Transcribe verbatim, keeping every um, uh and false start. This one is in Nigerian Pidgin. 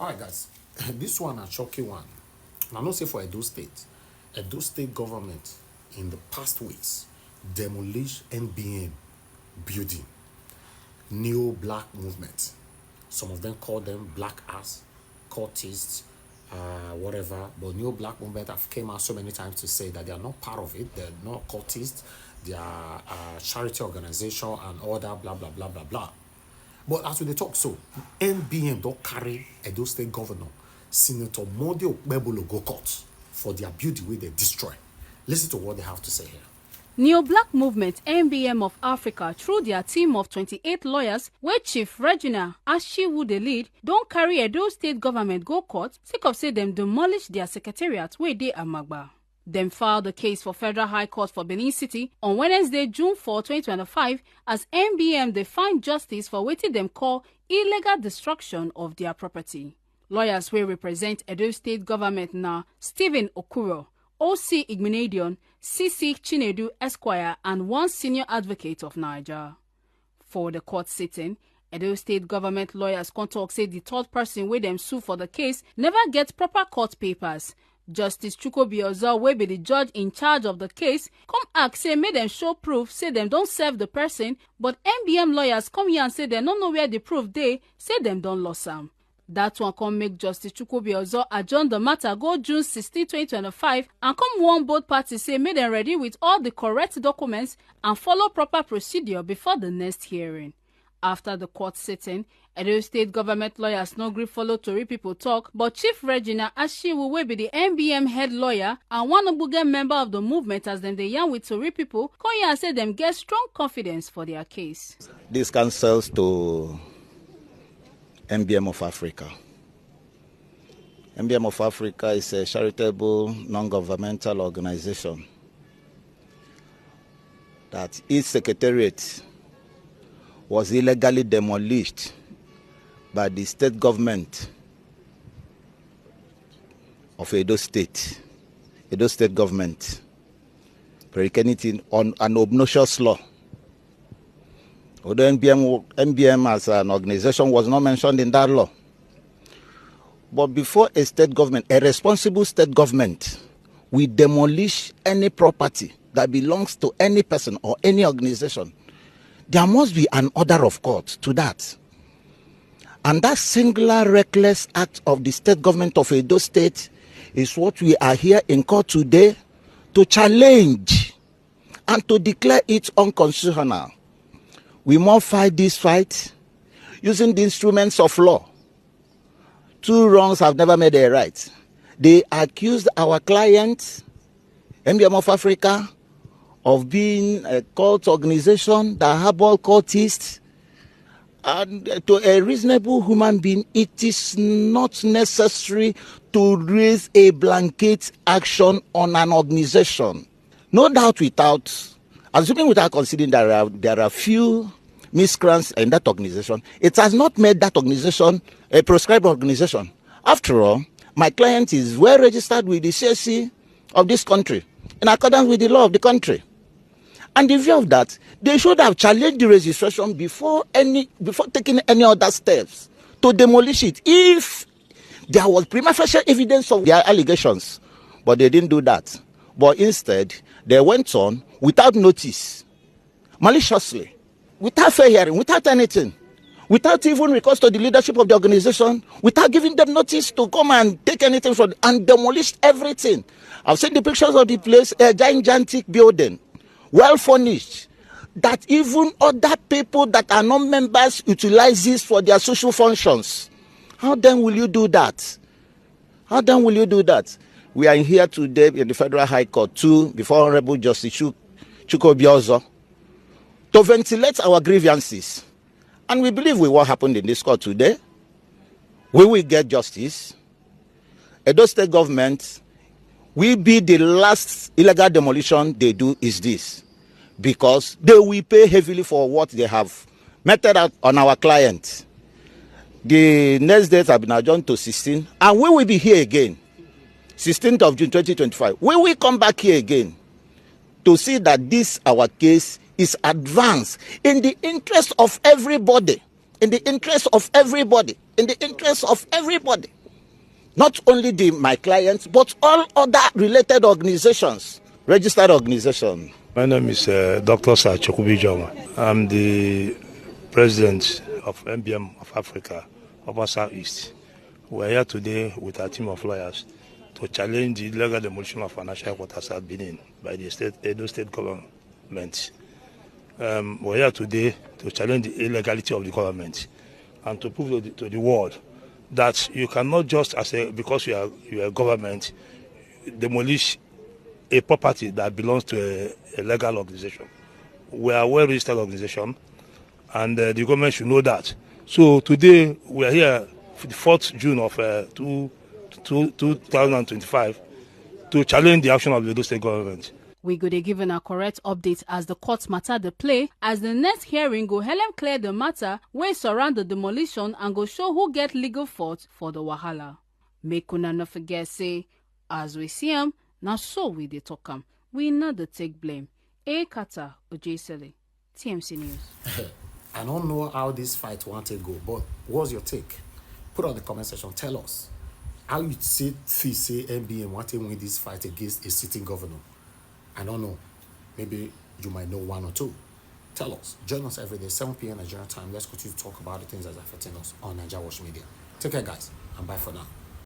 All right, guys, this one a shocking one. I know say for Edo State, Edo State government in the past weeks demolish N B M building, Neo Black Movement. Some of them call them black ass, cultists, uh, whatever. But Neo Black Movement have came out so many times to say that they are not part of it. They're not cultists. They are a charity organization and all that, blah, blah, blah, blah, blah. But as we dey talk so, N B M don carry Edo State Governor Senator Monday Okpebholo go court for their building wey dem destroy. Listen to what they have to say here. Neo Black Movement, N B M of Africa, through their team of twenty-eight lawyers, wey Chief Regina Ashiwu dey lead, don carry Edo State government go court sake of say dem demolish their secretariat wey dey Amagba. Dem file the case for Federal High Court for Benin City on Wednesday, June four, twenty twenty-five, as N B M dey find justice for wetin dem call illegal destruction of their property. Lawyers wey represent Edo State government na Stephen Okuro, O C Igbinedion, C C Chinedu Esquire, and one senior advocate of Niger. For the court sitting, Edo State government lawyers come talk say the third person wey dem sue for the case never get proper court papers. Justice Chukwuobi Ozo, wey be the judge in charge of the case, come ask say make dem show proof say dem don serve the person, but N B M lawyers come yarn say dem no know where the proof dey, say dem don lost am. That one come make Justice Chukwuobi Ozo adjourn the matter go June sixteen, twenty twenty-five, and come warn both parties say make dem ready with all the correct documents and follow proper procedure before the next hearing. After the court sitting, Edo State government lawyers no gree follow tori people talk, but Chief Regina Ashiwu, wey be the N B M head lawyer and one ogbonge member of the movement, as dem dey yarn with tori people, come yarn say dem get strong confidence for their case. This counsels to N B M of Africa. N B M of Africa is a charitable, non-governmental organization that its secretariat was illegally demolished by the state government of Edo State, Edo State government, predicating on an obnoxious law. Although N B M, N B M as an organization was not mentioned in that law. But before a state government, a responsible state government, will demolish any property that belongs to any person or any organization, there must be an order of court to that. And that singular reckless act of the state government of Edo State is what we are here in court today to challenge and to declare it unconstitutional. We must fight this fight using the instruments of law. Two wrongs have never made a right. They accused our client, N B M of Africa, of being a cult organization that harbor cultists. And to a reasonable human being, it is not necessary to raise a blanket action on an organization. No doubt without, assuming without considering that there are, there are few miscreants in that organization, it has not made that organization a proscribed organization. After all, my client is well registered with the C S C of this country in accordance with the law of the country. And in view of that, they should have challenged the registration before any, before taking any other steps to demolish it if there was prima facie evidence of their allegations. But they didn't do that. But instead, they went on without notice, maliciously, without fair hearing, without anything, without even recourse to the leadership of the organization, without giving them notice to come and take anything from, and demolished everything. I've seen the pictures of the place, a gigantic building, well furnished, that even other people that are not members utilize this for their social functions. How then will you do that? How then will you do that? We are here today in the Federal High Court too, before Honorable Justice Chu-, Chukwuobi Ozo, to ventilate our grievances. And we believe with what happened in this court today, we will get justice. Edo State government will be the last illegal demolition they do is this, because they will pay heavily for what they have meted out on our client. The next date have been adjourned to sixteen, and we will be here again, sixteenth of June twenty twenty-five. We will come back here again to see that this our case is advanced in the interest of everybody, in the interest of everybody. in the interest of everybody, not only the my clients but all other related organizations, registered organizations. My name is uh, Doctor Sir Chokubi Joma. I'm the president of M B M of Africa, Upper Southeast. We're here today with our team of lawyers to challenge the illegal demolition of our national headquarters at Benin by the state Edo State government. Um, we're here today to challenge the illegality of the government and to prove to the, to the world that you cannot just, as a, because you are you are a government, demolish a property that belongs to a, a legal organization. We are a well-registered organization, and uh, the government should know that. So today we are here for the fourth June of uh, two, two, two thousand twenty-five to challenge the action of the Edo State government. We go dey give una correct update as the court matter dey play, as the next hearing go help clear the matter wey surround the demolition and go show who get legal fault for the wahala. Make una no forget say, as we see am, na so we dey talk am. We no dey take blame. A Kata Ojisele, T M C News. I don't know how this fight want to go, but what's your take? Put on the comment section. Tell us how you see feel say M B M want to win this fight against a sitting governor. I don't know. Maybe you might know one or two. Tell us. Join us every day, seven p.m. Nigerian time. Let's continue to talk about the things that are affecting us on Niger Watch Media. Take care, guys, and bye for now.